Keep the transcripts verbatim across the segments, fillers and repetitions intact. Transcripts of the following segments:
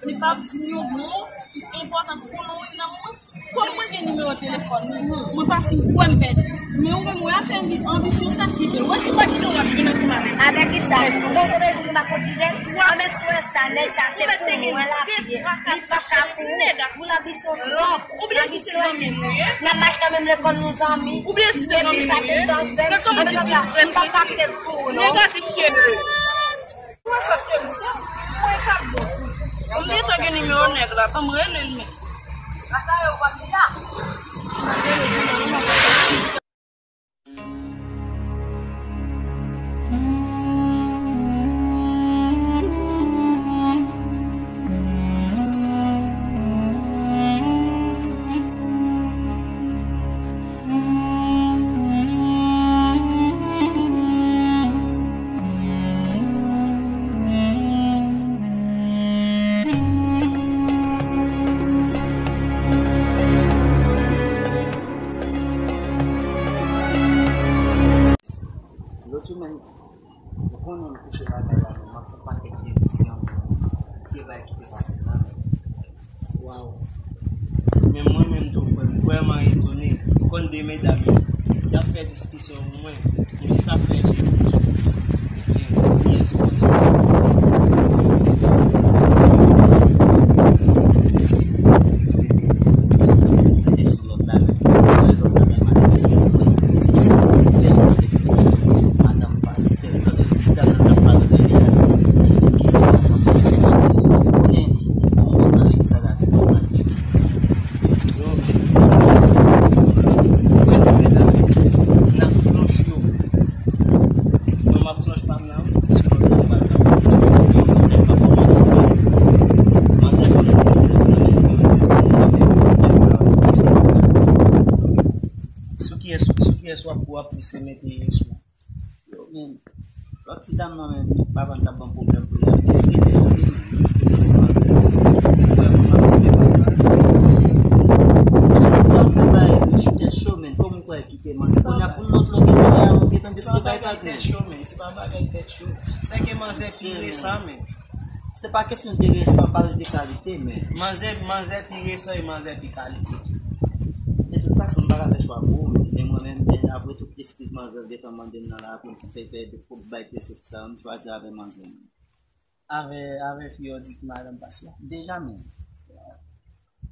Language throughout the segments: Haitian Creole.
Li p ap di m yon mo ki enpòtan pou konnen w nan mwen. Kòm mwen gen nimewo telefòn li, mwen pa fin kwè m pèdi. Men ou menm, wè afè anbi-, anbisyon sa kite l. Wè si w pa kite l, w ap vin ansanm avè m. Avè kisa? Bon, ou bezwen pou m pa kotize? Anben si w wè sa, nèg sa se pou mwen l ap ye. Li pa ka pou ou. Pou l anbisyon twòp. Anbisyon twòp. N ap mache nan menm lekòl nou zanmi. Epi sa se sa w fè. Anben sa, m p ap kapte l pou ou non. Negatif cheri. Ou wè sa cheri, se mwen k ap bon. M gentan gen nimewo nèg la, ban m rele l men. Lòt semèn, ou konnen m kouche lakay la, men m ap fè pakèt emisyon. Ki bagay ki te pase la? Waw. Men mwen menm tou, frè m, m vrèman etone. Ou konn de medam yo, y ap fè diskisyon pou mwen. Ou jis ap fè jè. Ebyen, kiyès ou konnen? Sou lòt la menm. Lòt la menm, madanm, èske se mwen ki fè madanm pastè, tande, pastè nan pale de li a. Kesyon, konnen, bon, nan legliz sa, sa ti kòmanse. Sou kiyès, sou kiyès w ap, w ap prese mete sou? Yo, men, lòt ti dam nan, men, papa m t ap ban m pwoblèm pou li. Li rete sou li, men, li rete sou manzè. Ou wè, mwen, m ap fè bagay. Chak jou ap fè bagay, men, sou tèt cho, men, kòman ou kwè kite manzè? Kounye a, pou lòt lò, gen bagay, ou gentan deside bay vag, men. Se pa bagay tèt cho, men, se pa bagay tèt cho. Se ke manzè pi resan, men. Se pa kesyon de resan, pale de kalite, men. Manzè, manzè pi resan e manzè pi kalite. De tout fason, m pa ka fè chwa pou ou, men, men mwen menm, men apre tout eskiz manzè gentan mande m nan la, pou m fè, fè, pou bay presepsyon sa, m chwazi avè manzè. Avè, avè fi yo di ki madanm pase a. Deja menm.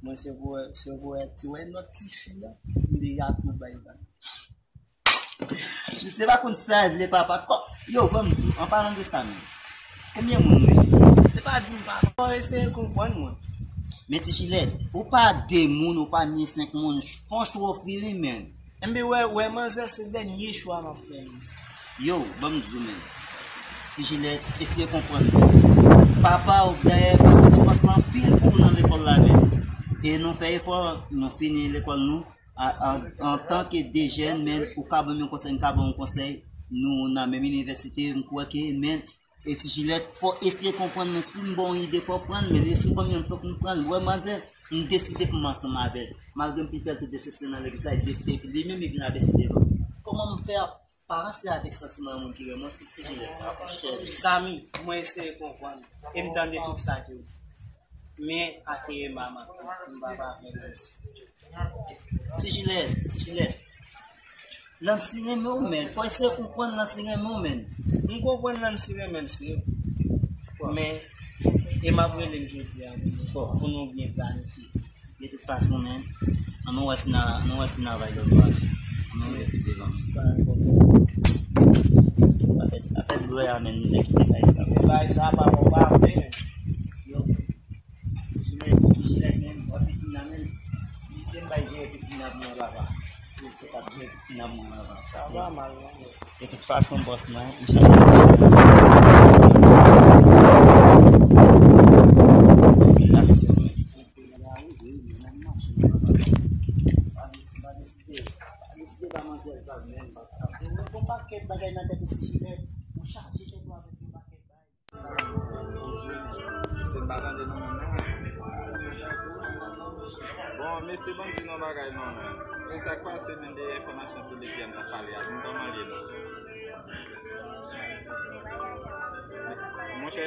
Mwen se pou, se pou ti wè lòt ti fi a, m deja tou bay vag. Misye pa konn sa l vle papa. Kò, yo, ban m di w, an palan de sa menm, konbyen moun ou ye? Se pa di m pa. Fò w eseye konprann mwen. Men Ti Jilèt, ou pa de moun, ou pa ni senk moun, fon chwofi li menm. Enben, wè, wè, manzè se dènye chwa m ap fè menm. Yo, ban m di w menm. Ti Jilèt, eseye konprann mwen. Papa w, dayè, papa w te panse anpil pou w nan lekòl la menm. E nou fè efò, nou fini lekòl nou. A, an, antanke de jèn, men, ou ka ban m yon konsèy, m ka ba w yon konsèy, nou nan menm inivèsite, m kwè ke, men, e Ti Jilèt, fò eseye konprann mwen, si m ba w yon ide, fò w pran l, men, e si w ban m yon, fòk m pran l. Wè, manzè, m deside pou m ansanm avè l. Malgre m fin fè l tout desepsyon nan legliz la, li deside, li menm, li vin a deside non. Kòman m fè a pa ranse avèk santiman yon moun ki renmen w, se Ti Jilèt, pa pou chèf. Samy, mwen eseye konprann, e m tande tout sa ke w di. Men, ake manman, m pa pa fè menm si. Ti Jilèt, Ti Jilèt. Lancy renmen w, men. Fò eseye konprann Lancy renmen w, men. M konprann Lancy renmen m, se. Men, e m ap rele l jodi a, pou nou, pou nou byen planifye. De tout fason, men, ann nou wè si n a, ann nou wè si n a bay lòt bò a, men. Ann nou wè pi devan, men. Afè, afè dlo a, men, nèg ki te bay sa. Bay sa, pa bon, pa bon, men. Yo. Ti Jilèt, Ti Jilèt menm, wè pisin nan menm. Misye m bay jere pisin nan pou mwen papa. Misye t ap jere pisin nan pou mwen papa. Sa se. Sa pa mal non. De tout fason, bòs mwen, li chak. Relasyon mwen. Mesye, m pa tande nou menm non. Bon, mesye, ban m di nou yon bagay non. E sa k pase menm de enfòmasyon ti Lidya m t ap pale a, m kòman l ye non? Monchè,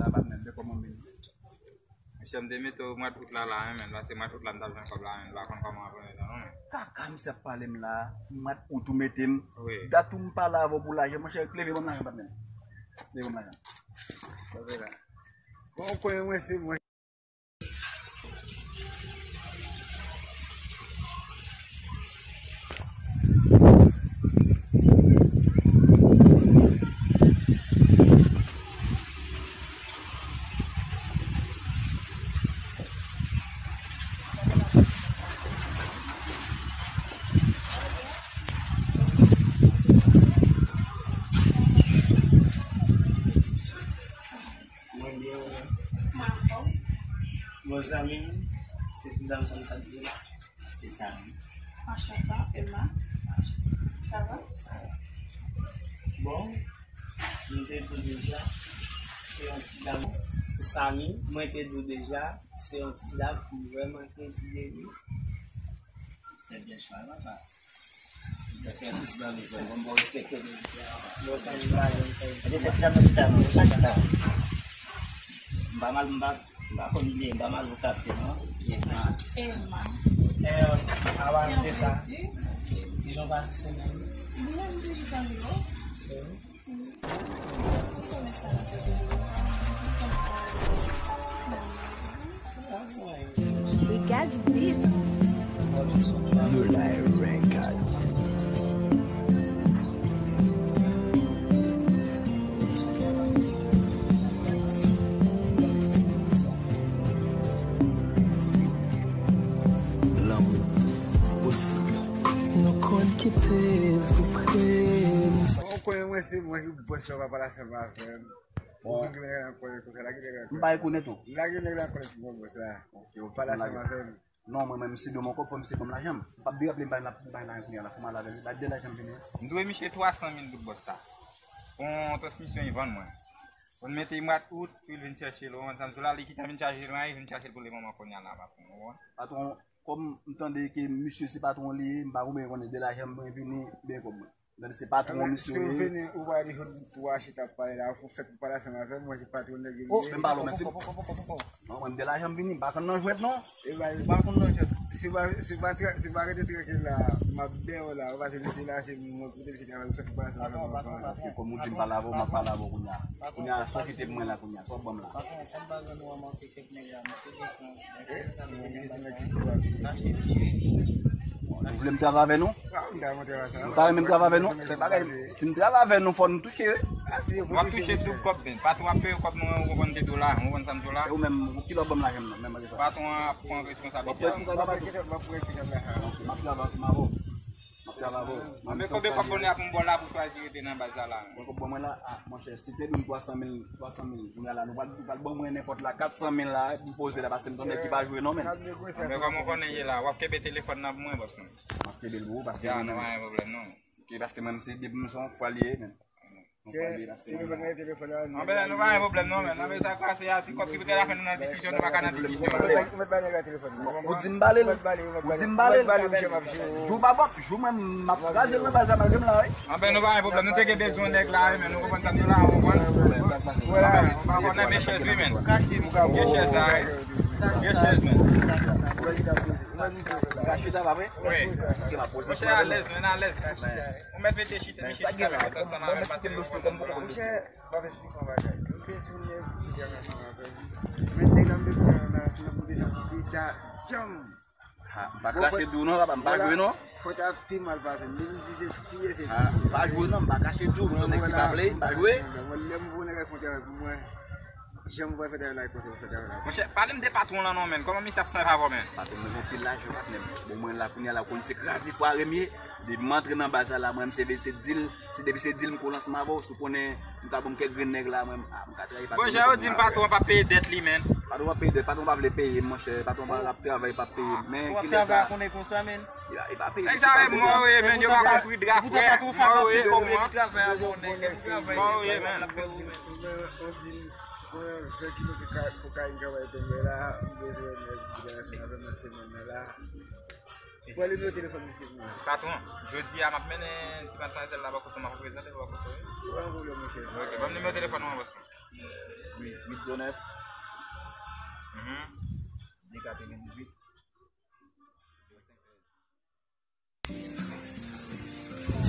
la, patnè, de kòman m vini. Mesye, m te mete w mwa out la, la, hein, men, paske mwa out la, m t ap jwenn kòb la, men, m pa konn kòman ap rele non, men. Kaka, misye ap pale m la, mwa out ou mete m. Wi. Dat ou m pale avè w pou lajan, monchè, leve ban m lajan, patnè. Leve ban m lajan. Sa vre la. Bon, ou konnen mwen, se mwen. Mwen byen, ou menm? Mwen anfòm. Bon, zanmi m, se ti dam sa m t ap di w la. Se Samy. Enchante, Emma. Ça va? Sa va. Bon, m te di w deja, se yon ti dam. Samy, mwen te di w deja, se yon ti dam ki vrèman krezi de li. Fè byen chwa, papa. M pa mal, m pa, m pa konn li, m pa mal vokab, non. Selman. E, avan de sa, kijan w pase semèn? Mwen toujou sanble. Se vre? Ricardo Beats. Lulay Records. Lanmou posib. Nou konn kite l tou pre. Ou konnen mwen se mwen ki bòs yo, pa pale ansanm avè m. Ou konn ki nèg la konnen konsa, lage nèg la. M pa rekonèt ou. Lage nèg la konnen ki bon bòs la. Ok, ok. Pale ansanm avè m. Non, mwen menm, si de mon kòb, fò misye ban m lajan m. M p ap derape l, m pa nan, m pa nan lajan kounye a la, fò m ale avè l. Ba de lajan m vini. M dwe misye twa san mil goud bòs la. Pou yon transmisyon li vann mwen. Pou n mete mwa out, pou l vin chèche l, ou konprann sa m di w la, li gentan vin chache l, mwen vin chache l pou le moman kounye a la, patwon, ou konprann? Patwon, kòm m tande ke misye se patwon li ye, m pa konbyen konnen de lajan m mwen vini, byen kòb mwen. M tande se patwon misye ye. Si w vini, ou pa di fout pou w achte t ap pale la, ou fèk ou pale ansanm avè m, mwen se patwon nèg yo ye. Oh, men m pale w, men si. Non, mwen m de lajan m vini, m pa konn nan jwèt non. E bay. M pa konn nan jwèt. Si w pa, si w pa tra-, si w pa rete trankil la, m ap dèyè w la, ou pa se mesye la, se mwen pou te mesye travay, ou fèk ou pale ansanm avè m. Patwon, patwon, patwon. Ok, kòm ou di m pale avè w, m ap pale avè w kounye a. Kounye a, sa w kite pou mwen la kounye a, sa w ban m la. Patwon, kòm pa gen nou an manke. Nou vle m travay avè nou? Nou pa renmen m travay avè nou? Se bagay, si m travay avè nou, fò nou touche, wi. W ap touche tout kòb, men. Patwon ap peye kòb nou, ou konprann, de dola, ou konprann sa m di w la? E ou menm, ou ki lè w ban m lajan m nan, menm malgre sa? Patwon an ap pran responsablite a. W ap pran responsablite a, patwon? Ok, m ap travay ansanm avè w. M ap travay avè w. Mwen, men konbyen kòb bonè a pou m ba w la pou w chwazi rete nan baz la la? Mwen, kòb ban mwen la, a, monchè, si te di m twa san mil, twa san mil, kounye a la, nou pral, nou pral ban mwen nenpòt la, kat san mil la, pou m poze la, paske m tande ki pa jwe non, men. Men kòman w konnen ye la, w ap kenbe telefòn nan pou mwen, bòs mwen. M ap kenbe l pou ou, paske ya, nou pa gen pwoblèm non. Ok, paske mwen, se depi m se yon fwa li ye, men. Telefòn nan, telefòn nan. Anben, nou pa gen pwoblèm non, men. Anben, sa k pase a, ti kòb ki pou te la fè nou nan diskisyon, nou pa ka nan diskisyon. Ou di m ba l, ou di m ba l. Jou pa bon, jou mwen m ap kraze l nan baz la malgre m la, wi. Anben, nou pa gen pwoblèm, nou te gen bezwen nèg la, wi, men nou konprann sa nou la, ou konprann? Anben, ou pa konnen, men chèz, wi, men. Gen chèz la, wi. Gen chèz, men. Monchè, alèz, men alèz. Ou mèt mete chita, men chita avèk ansanm avè l, paske mwen konn. Monchè, m ap esplike w yon bagay. M bezwen nèg pou jwe ansanm avè m. Men nèg la m bezwen la, se nan pwofesyon pou pita djanm. Ha, m pa kraze di w non, papa, m pa jwe non. Fò ta pi mal pase m. Depi m di se tiye, se tiye. Ha, m pa jwe non, m pa kache di w, m se nèg ki pa play, m pa jwe. Mwen, lè m voye nèg la fè yon travay pou mwen, jan m voye fè travay la, e konsa yo fè travay la. Monchè, pale m de patwon lan non, men. Kòman misye ap san favè, men? Patwon mwen gen anpil lajan, patnè m. Bon, mwen la, kounye a la, ou konn se kraze fware m ye. Depi m antre nan baz la, la, mwen, m se, se di l, se depi se di l m kole ansanm avè w, si w konnen, m ka ban m kèk grenn nèg la, mwen, a, m ka trayi patwon. Bon, jan yo di m, patwon an p ap peye dèt li, men. Patwon p ap peye dèt, patwon pa vle peye m, monchè, patwon pa ap travay, p ap peye m. Men kilè sa? Nèg sa, e mò, wi, men, yo pa konpri dra, frè. Mò, wi, men. Mwen, on di, mwen, ven kilomèt ka-, kokayin ka bay tonbe la, m bezwen nèg pou travay avè m nan semèn nan la. Pran nimewo telefòn misye pou mwen. Patwon, jodi a, m ap mennen ti matmwazèl la bò kote w, m ap prezante l bò kote w, wi. Pa gen pwoblèm, monchè. Ok, ban m nimewo telefòn ou an, bòs mwen. Uit zewo nèf. Mhm. De katrevenndizwit.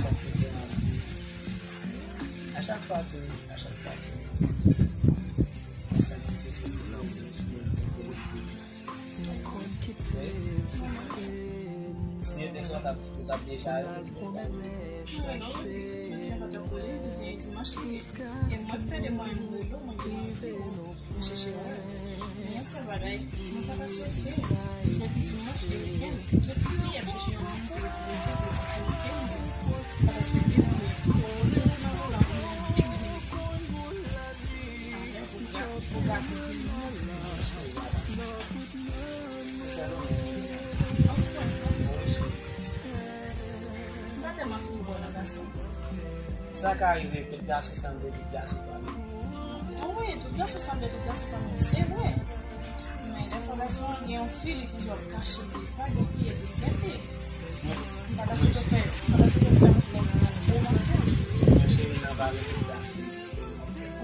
Sa ki fè mal. A chak fwa ke, a chak fwa ke mwen santi ke se pou mwen, se pou mwen. Si yo te sot ap, yo t ap deja yo. Mwen non, mwen te fè pòtòkole, jodi a dimanch, e, e mwen fè de mwen, mwen rele w, mwen di w, mwen chèche w. Men yon sèl bagay, mwen pa ta swete jodi dimanch e wikenn, tout fi ap chèche yon moun pou yo plezi, pou yo pase wikenn, men mwen pa ta swete pou yo. Paske si mwen vle la, mwen fik vini. Avèk ou, ou ka, ou ka vini. M pa tèlman fin bon nan gason. Sa ka rive, tout gason sanble, tout gason pa menm. Wi, tout gason sanble, tout gason pa menm. Se vre. Men dèfwa gason an gen yon fi li toujou ap kache, di li pa gen fi epi l gen fi. M pa ta swete fè, m pa ta swete fè yon pwoblèm nan yon relasyon. Mwen cheri nan valè tout gason diferan.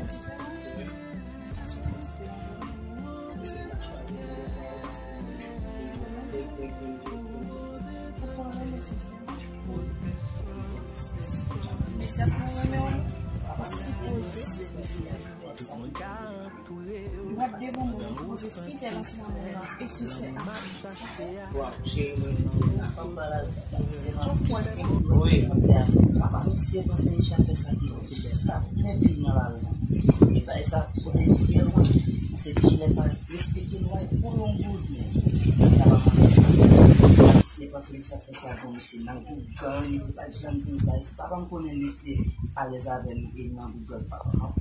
Diferan. Mwen devan mwen, mwen sipoze fidèl ansanm avè w e sensè avè w. Waw, cheri mwen, la fanm pa la, se manti, se wi. Papa misye panse misye ap fè sa ki fidèl. Sa, men fi nan lari la. E pa sa, kote misye, mwen, se ti jilèt la. Respekte lwa pou yon goud, men. Misye panse misye ap fè sa pou misye nan gougan, misye pa t janm di m sa. Si papa m konnen misye alèz avè m e nan gougan, papa m ap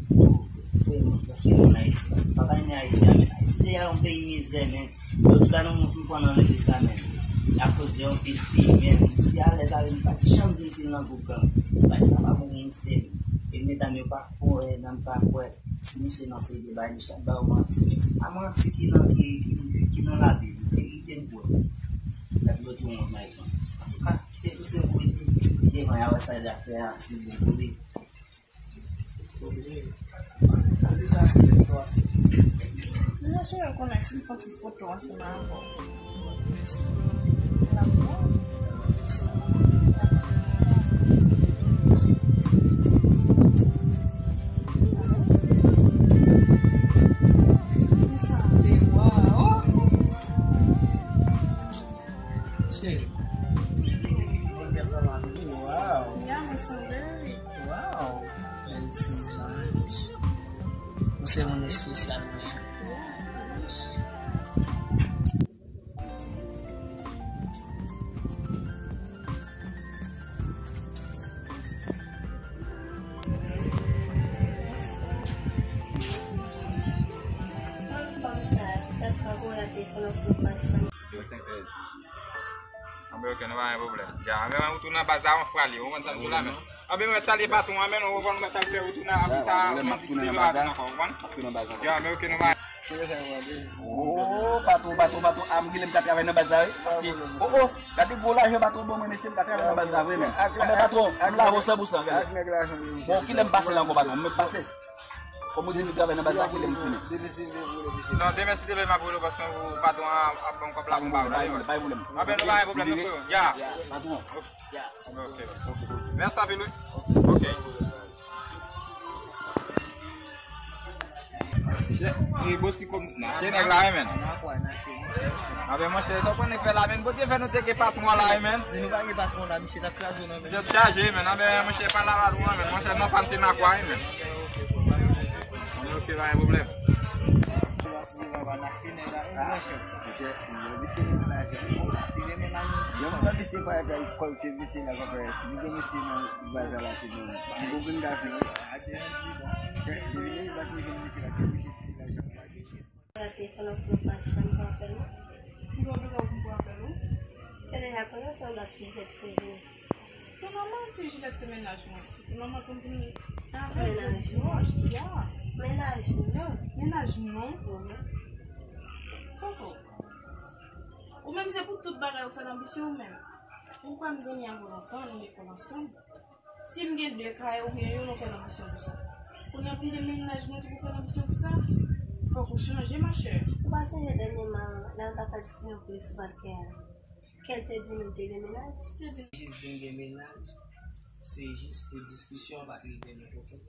vrèman, paske moun Ayiti, paske papa m nan Ayiti a, men Ayiti te yon peyi mizè, men. Yo tout la nan moun ki pran nan legliz la, men. Akoz de yon pil fi, men. Misye alèz avè m, li pa t janm di m si l nan gougan. Bagay sa pa bon pou misye. E medam yo pa kwè, nan pa kwè. Si misye nan se de bay, misye ap ba yo manti, men se pa manti ki nan, ki, ki, ki nan Labib, verite m kwè. Labib yo di yon mòd mayifan. Antouka, kite tou se pou li devan, y a wè sa l ap fè a, se bon pou li. Sa se fè twa fi. Mwen cheri konnen si m fè ti foto ansanm avè w. Wow. Yeah, mi sanble. Wow. Bèl ti zanj. Ou se moun espesyal, mwen. Anben, ok, nou pa gen pwoblèm. Ya, anben, ou tou nan baz la, ou fwa li, ou konprann sa m di w la, men. Anben, mwen salye patwon an, men, ou konprann, mwen t al fè, ou tou nan, apre sa, mwen disponible ankò, ou konprann? Ya, anben, ok, nou pa. Oh, patwon, patwon, patwon, a, m genlè m ka travay nan baz la, wi. Paske, oh, oh, gade gwo lajan patwon ban mwen, mesye, m ka travay nan baz la vre, men. Anben, patwon, m la avè w san pou san, gade. Bon, kilè m pase la ankò, patwon? M mèt pase? Kòm ou di nou travay nan baz la, kilè m tounen? Non, demen si Dye vle m ap rele w paske ou patwon an ap ban m kòb la pou m ba ou la. Pa gen pwoblèm, pa gen pwoblèm. Anben, nou pa gen pwoblèm, nou frè. Ya, patwon. Ok, ok. Mèsi anpil, wi. Ok. Chè, e bòs ki kòm, se nèg la, wi, men. Anben, monchè, sa w konn nèg fè la, men. Bondye fè nou te gen patwon la, wi, men. Si nou pa gen patwon la, misye t ap kraze w nan men. Tèt chaje, men. Anben, monchè, pa la patwon, men. Monchè, non pa m se Nakwa, wi, men. Anben, ok, pa gen pwoblèm. Yon pran misye pa epi al kòlte misye la konpè. Si li gen misye nan baz la, se bon. Li bon grenn gason, wi. Depi lè li bat misye, misye la, ke misye di la, jan pa de chèn. Rate fè nan son pa chanm pou apèl ou. Ki lòt bagay ou pou apèl ou? Tèlè a konnen se yon lòt sijè k te vini. Se nòmal, ti Jilèt se mennaj mwen. Se tou nòmal pou m vini avè l jodi dimanch. Ya. Mennaj ou non. Mennaj non? Mhm. Koko. Ou menm se pou tout bagay ou fè lanbisyon ou menm. Ou kwè m zanmi avè w lontan, nou lekòl ansanm. Si m gen de kay oubyen youn, ou fè lanbisyon pou sa. Kounye a pou m gen mennaj mwen tou pou fè lanbisyon pou sa? Fòk ou chanje, machè. Ou pa sonje dènyèman, lè nou t ap fè diskisyon pou li sou Valkè a, ke l te di nou l te gen mennaj? Te di jis di m gen mennaj, se jis pou diskisyon, pa t rive nou, oke?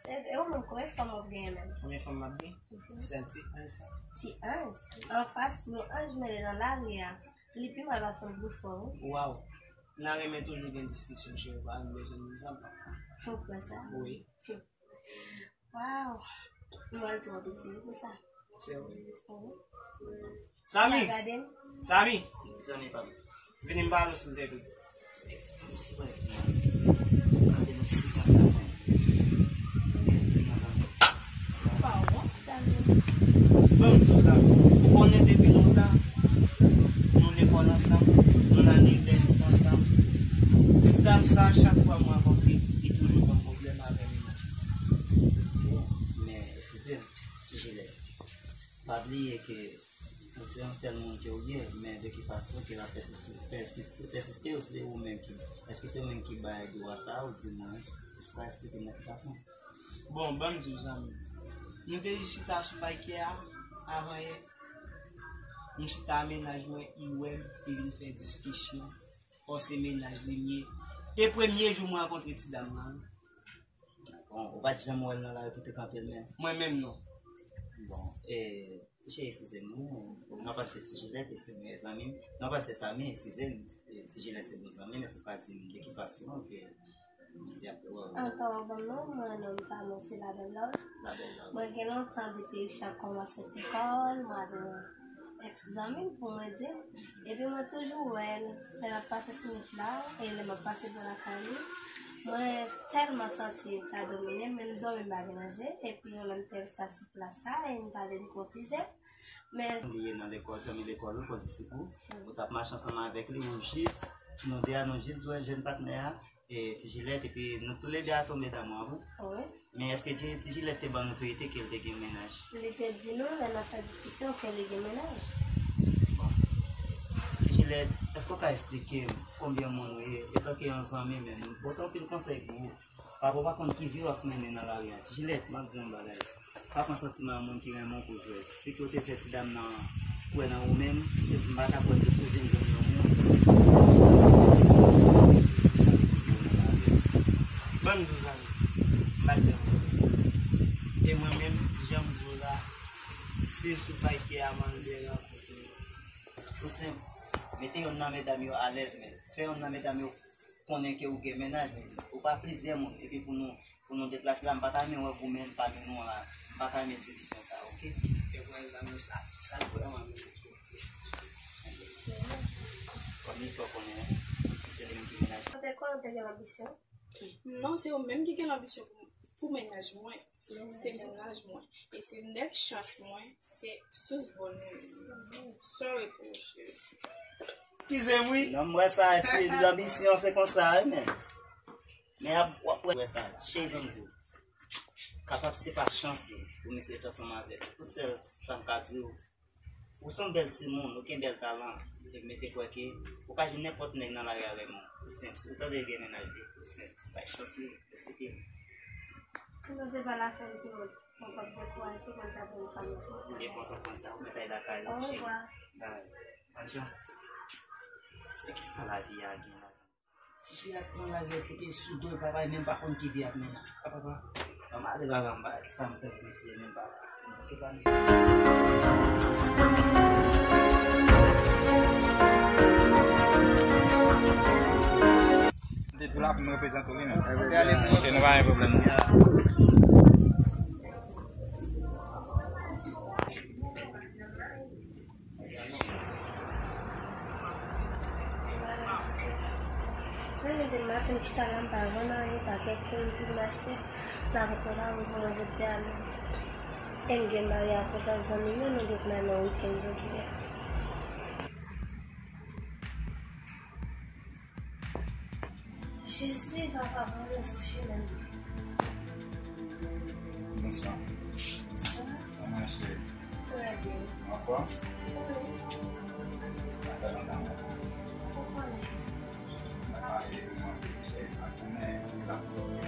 Se, e ou menm, konbyen fanm w ap genyen menm? Konbyen fanm m ap gen? Mhm. Sèl ti anj sa. Ti anj? Anfas pou yon anj, men li nan lari a, li pi mal pase yon blofè, wi. Waw. N a renmen toujou gen diskisyon, cheri, pa bezwen nou zanmi. Ou kwè sa? Wi. Waw. Mwen twò piti pou sa. Se vre. Wi. Samy! Gade m. Samy! Zanmi pa m. Vini m pale w silvouplè. Samy, silvouplè, di mwen. Gade nou sis ansanm. Pawon, Samy. Bon, m di w sa. Ou konnen depi lontan, nou lekòl ansanm, nou nan inivèsite ansanm. Ti dam sa, chak fwa m rankontre, li toujou ban m pwoblèm avè mennaj. Men, eskize m, ti Jilèt. Pa bliye ke ou se yon sèl moun ke ou ye, men de ki fason ke l ap pèsiste, pèsiste, pèsiste, ou se ou menm ki, èske se ou menm ki bay dwa sa, ou di mwen, ou ka eksplike m nan ki fason? Bon, ban m di w, zanmi. Nou te chita sou Valkè a, avan yè. M chita a mennaj mwen, li wè m, li vin fè diskisyon. Ò, se mennaj li m ye. E premye jou mwen rankontre ti dam nan, wi. Bon, ou pa t janm wè l nan lari pou te kanpe l menm? Mwen menm, non. Bon, e, ti cheri, eskize m, wi. Bon, m kapab se ti Jilèt, e se meyè zanmi m. Non, m kapab se Samy, eskize m. E, ti Jilèt se bon zanmi m, men se pa di m de ki fason ke misye ap wè w. Ankò, bon, non, mwen, non, m pa mwen, se Labèl Lòv. Labèl Lòv. Mwen gen lontan depi chak kòmansman lekòl, mwen avè yon èks zanmi m pou mwen di m. Epi mwen toujou wè l, lè l ap pase sou wout la, e lè m ap pase bò lakay li. Mwen tèlman santi sa domine m, menm dòmi m pa gen nan je, epi yon lè m te chita sou plas la, e m t ale li kotize. Men li ye nan lekòl, zanmi lekòl ou, kondisip ou, ou t ap mache ansanm avèk li, ou jis, nou de a, nou jis wè jèn patnè a, e, ti Jilèt, epi nou toulède a tonbe damou avè w. Wi. Men èske ti, ti Jilèt te ban nou verite ke l te gen mennaj? Li te di nou, lè n ap fè diskisyon, ke li gen mennaj. Bon. Ti Jilèt, èske w ka eksplike m konbyen moun ou ye, etanke yon zanmi menm? M pote anpil konsèy pou ou. Papa w pa konn ki vi w ap mennen nan lari a. Ti Jilèt, m ap di w yon bagay. Pa pran santiman yon moun ki renmen w pou jwèt. Si ke w te fè ti dam nan kwè nan ou menm, se m pa ta kwè ke si w vin jwenn yon moun, ban m di w zanmi, m pa t janm kwè. E mwen menm, jan m di w la, se sou Valkè a manzè rankontre m. Tou senp, mete yonn nan medam yo alèz, men fè yonn nan medam yo konnen ke ou gen mennaj, men ou pa plizyè moun, epi pou nou, pou nou deplase la, m pa ta renmen wè goumen pami nou an la, m pa ta renmen divizyon sa, oke? E vre zanmi sa, sa vrèman meritre. Kòm li fè w konnen, se li menm ki mennaj. Ou te konnen w te gen lanbisyon? Non, se ou menm ki gen lanbisyon pou, pou mennaj mwen. Se mennaj mwen. E se nèg chans mwen, se sous bòn mwen. Sorry pou ou, cheri. Eskize m, wi. Non, m wè sa, se lanbisyon, se konsa, wi, men. Men ap, w ap wè sa, cheri, ban m di w. Kapab se pa chans ou pou misye t ansanm avèk ou. Tout sèl sa m ka di w, ou se yon bèl timoun, ou gen bèl talan. Mete kwè ke ou ka jwenn nenpòt nèg nan lari a renmen w. Ou senp, si ou tande gen mennaj li, ou senp, bay chans li, eseye. Non, se pa lafen, se bon. Mwen p ap dekouraje, se konn sa pou m fè. Ou gen konprann sa, ou mèt al lakay ou, cheri. Bay, bonn chans. Se kisa lavi a gen la? Ti fi a t nan lari kote sou do l, papa, li menm pa konn ki vi ap mennen. A papa, ban m ale, papa, m pa, kisa m fè pou misye menm, papa, se mwen ki pa misye. M te tou la pou m reprezante w, wi, men. Ok, nou pa gen pwoblèm. Zanmi de maten, m chita la, m pa vann anyen, pa gen koul pou m achte. M ap pran lari pou mwen jodi a menm. E m gen marye ak yon lòt zanmi nou, nou dwe nan yon wikenn jodi a. Jezi, papa, ban nou di w chimèn. Bonswa. Bonswa. Kòman w ye? Trè byen. Anfòm? Wi. Sa fè lontan. Ou konnen. N ap pale de mwen, se pa konnen, se pa konnen.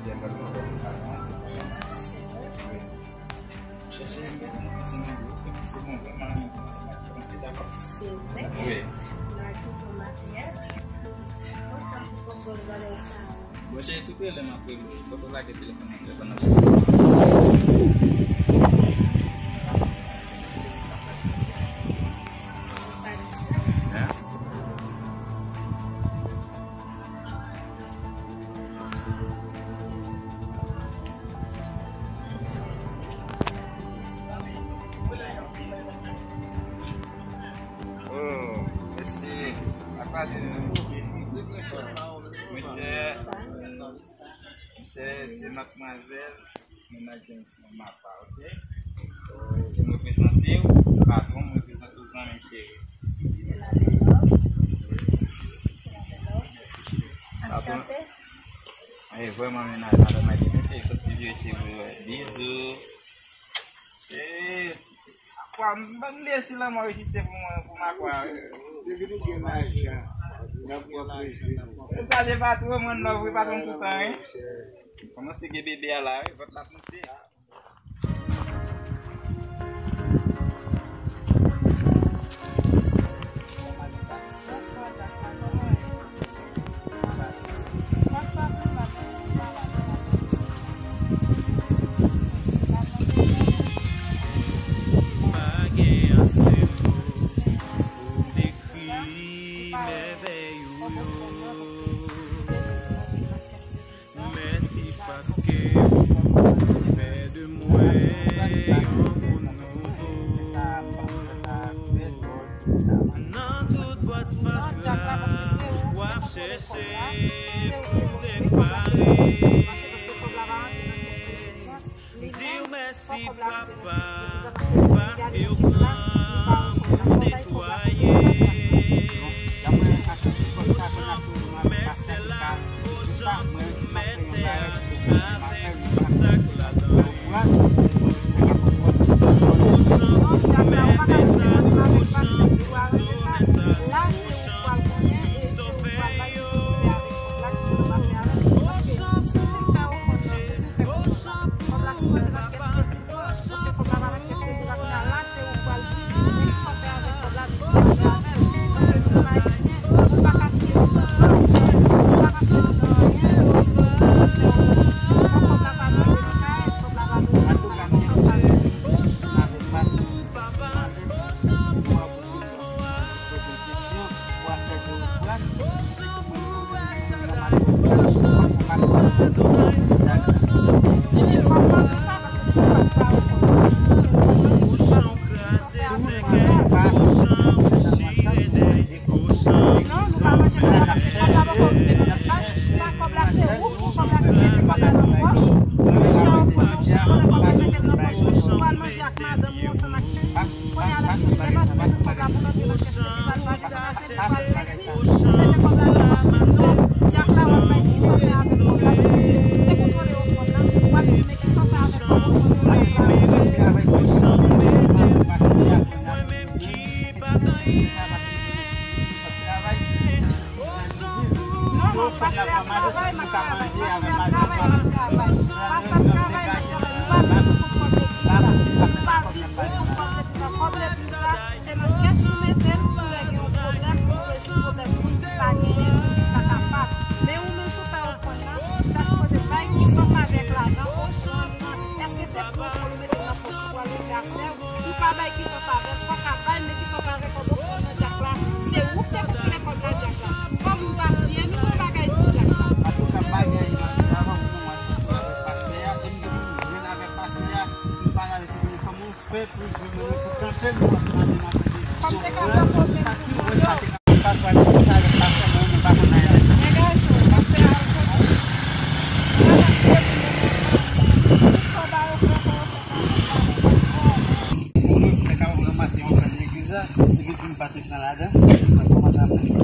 Se vre? Wi. Mwen kontan pou konprann valè sa. Bon, cheri, tout lè m ap rele w, kote w lage telefòn nan, telefòn nan. Hein? Oh, mesye, pa kwaze non, mesye. Monchè, monchè, se madmwazèl, mennaj Jameson apa, oke? Si m reprezante w, patwon, m reprezante w, zanmi m cheri. Patwon, e, vrèman, mennaj madanm Ayiti, mesye, kontinye cheri, bizou. E, Kwa, m, m lesi lanmò rejiste pou mwen, pou m a kwa. Depi nou gen lajan, n ap pran plezi nou. E sa, se patwon mwen, love, wi, patwon toutan, wi. Kòmanse gen bebe a la, wi, vant la ap monte. Pa gen ase mo pou dekri mèvèy ou yo. Mèsi paske ou fè de mwen yon moun nouvo. Nan tout bwat fatra, w ap chèche pou repare. M di w mèsi, papa, paske w pran pou netwaye. Ochan, mèt tè a avèk tout sa k ladan yo. Ochan, mèt tè sa, Ochan, sou mèt sa, Ochan, tout sa w fè yo. Ochan, Ochan, Ochan, papa. Non, nou pa manje kòb la, se kòb la poko okipe nou. Sa, kòb la se ou, kòb la ki mete kòb la nan pòch. Ou pran kòb la, ou mete l nan pòch ou, ou al manje ak madanm ou ansanm ak pitit ou. Kounye a la, si li depanse, mete kòb la pou l antre nan kès li, li va l vide nan kès li, li va l pèdi. Mete kòb la nan pòch li, non. Dyak la w ap bay, ki sa w fè avèk kòb la, pitit? Depi w vole ofrann nan, w ap di, men ki sa w fè avèk kòb ofrann nan, kòb la. Non, non, pastè ap travay, m ap travay, pastè ap travay, m ap travay. Pastè ap travay, m ap travay. Nou pa viv sou kont kòb legliz la. Nou pa viv sou kont kòb legliz la. Kòb legliz la, se nan kès ou mete l, pou lè gen yon pwoblèm, pou rezoud pwoblèm moun ki pa genyen, moun ki pa kapab. Men ou menm, si w fè ofrann nan, sa sipoze bay ki sa w fè avèk lajan ofrann nan. Èske se pou ou mete l nan pòch ou, pou al regle afè w? Ou pa bay ki sa w fè avè l, fò w ka bay, men ki sa w fè avè kòb ofrann nan dyak la, se ou ki te koupile kòb la dyak la. Fò moun pa fiye nou pou yon bagay pou dyak la. Antouka, bagay la, avan pou mwen, se avèk pastè a, e m te vin jwenn avèk pastè a, m pale avèk li, kòman w fè pou jwenn mwen pou kanpe m, pou ap mande m ap mande. Fò m te ka pran pwoblèm pou mwen yo. Sa ki wè sa te nan pastè a, mwen menm pa konn anyen de sa. Men gason, pastè a al kote. Tout sa w ba yo fè, fè yo fè. Mwen, mwen kapab ranmase yon ofrann legliz la, epi pou m pa te pran ladan, mwen kòmanse ap manje.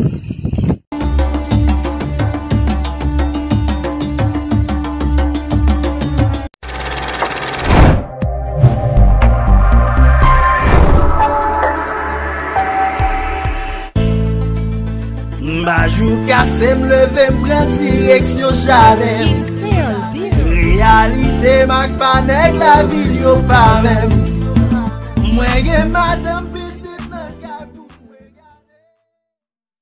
M pa jou kase, m leve, m pran direksyon jaden. King Creole Beer. Kalite m ak pa nèg lavil yo pa menm. Mwen gen madanm